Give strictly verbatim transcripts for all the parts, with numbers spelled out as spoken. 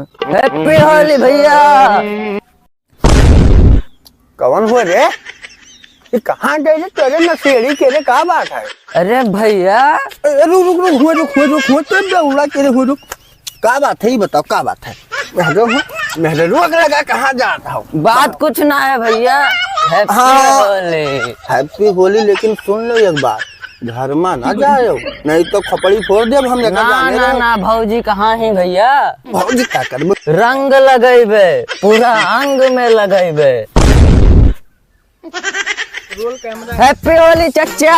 Happy होली भैया। कौन हो रे? ये कहाँ गए रे? तेरे नशेड़ी के रे, का बात है? अरे भैया। ए, रुक, रुक, रुक, हुआ रुक, हुआ रुक, हुआ तो दौड़ा के रे, हुआ रुक। का बात है, ये बताओ, का बात है? मेहरो हो, मेहरो रोक लगा, कहाँ जात हो? बात कुछ ना है भैया। Happy हाँ। होली। Happy होली, लेकिन सुन लो एक बात, घर में ना जाओ, नहीं तो खपड़ी फोड़ देब हम, लेकर ना, जाने ना, रहो। ना, भौजी कहाँ है भैया? भौजी का करबो? रंग लगैबे, पूरा अंग में लगैबे। Happy होली चच्चा।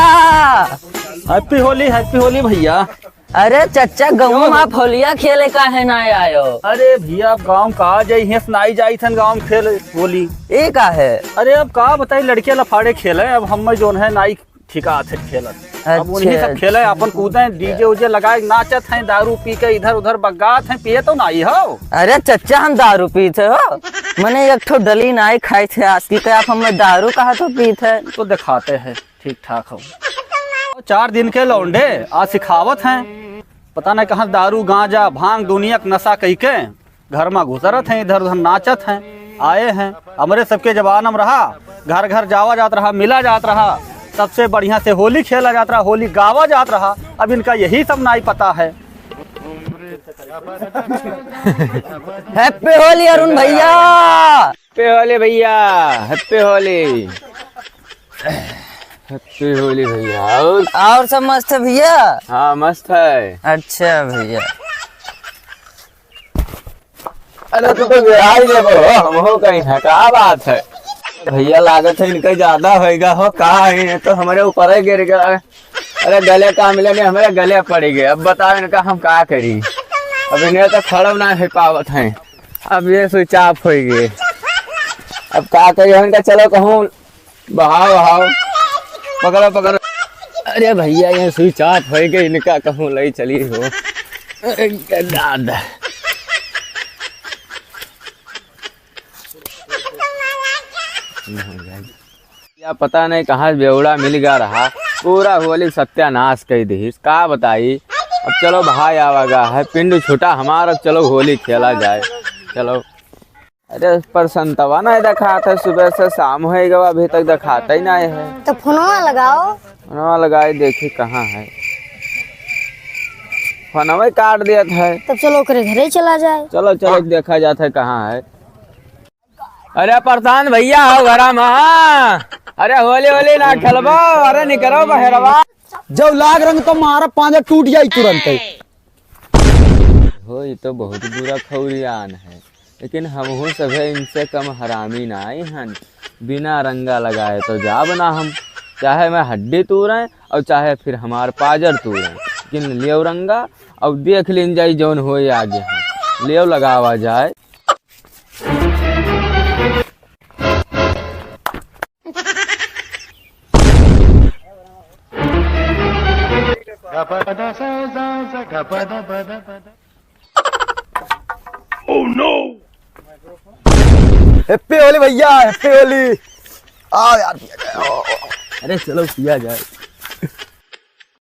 Happy होली, happy होली भैया। अरे चच्चा, गाँव में आप होलिया खेले काहे ना आयो? अरे भैया, अब गाँव का जाई, हियाँ से नाई जाई थन गाँव में खेल होली। ये का है? अरे अब का बताई, लड़के लफाड़े खेले, अब हम जौन है नाई ठिकात है खेलत। अब अच्छा, उन्हीं सब खेले, अच्छा। अपन कूदे, DJ उजे लगाए, नाचत हैं, दारू पी के इधर उधर बगात हैं, पिए तो नाई हो। अरे चच्चा, हम दारू पीत है हो, मने एक ठो डली नाई खाई थे आज की, क्या आप हमें दारू कहा तो पीत है? तो दिखाते हैं ठीक ठाक हो। चार दिन के लौंडे आज सिखावत हैं, पता नहीं कहाँ दारू गांजा भांग दुनिया का नशा कई के घर में घुसरत हैं, इधर उधर नाचत हैं, आए हैं। हमरे सबके जमाना में रहा, घर घर जावा जात रहा, मिला जात रहा, सबसे बढ़िया से होली खेला जात रहा, होली गावा जात रहा। अब इनका यही सब नाई पता है। Happy होली अरुण भैया। Happy होली भैया, happy होली। Happy होली भैया। और और सब मस्त है भैया? हाँ, मस्त है। अच्छा भैया। अरे तू तो गिराई देबो, हम हो कहीं है, का बात है? भैया लागत है इनका ज्यादा होएगा हो, का है, ये तो हमारे ऊपर ही गिर गया। अरे गले का मिले नहीं, हमारे गले पड़ गए। अब बताओ इनका हम का करी, अब इन्हें तो खड़ा ना हो पावत है, अब ये switch off हो गए। अब का करी हम इनका, चलो कहूँ बहाओ, बहाओ। पकड़ो, पकड़ो। अरे भैया, ये switch off होई गई, इनका कहूँ लई चली हो। अरे दादा। या पता नहीं कहाँ बेवड़ा मिल गया रहा, पूरा होली सत्यानाश कर दिहिस। का बताई, अब चलो भाई आवागा है, पिंड छूटा हमारा, अब चलो होली खेला जाए, चलो। अरे, पर संतवा नहीं देखात है, सुबह से शाम होई गवा, अभी तक देखाता ही नहीं है। तो फोनवा लगाओ। फोनवा लगाई, देखी कहाँ है। फोनवा ही काट देत है। तब चलो, ओकरे घरे चला जाए। चलो, चलो, देखा जात है कहाँ है। अरे, प्रधान भैया हो घरा में? अरे, होली, होली ना खेलबो? अरे, निकरो बहरवा। जब लाग रंग तो मारा, पांजा टूट जाई तुरंत। हो, ये तो बहुत बुरा खौरियान है, लेकिन हमहू सभे इनसे कम हरामी नाई हन। बिना रंगा लगाए तो जाब ना हम, चाहे मैं हड्डी तूरें और चाहे फिर हमार पाजर तूरें, लेकिन लियो रंगा और देख लीन जाई जौन होए आगे हम। लियो लगावा जाए। Oh no! Happy होली भैया, happy होली। आओ यार, पिया जाए। अरे चलो पिया जाए।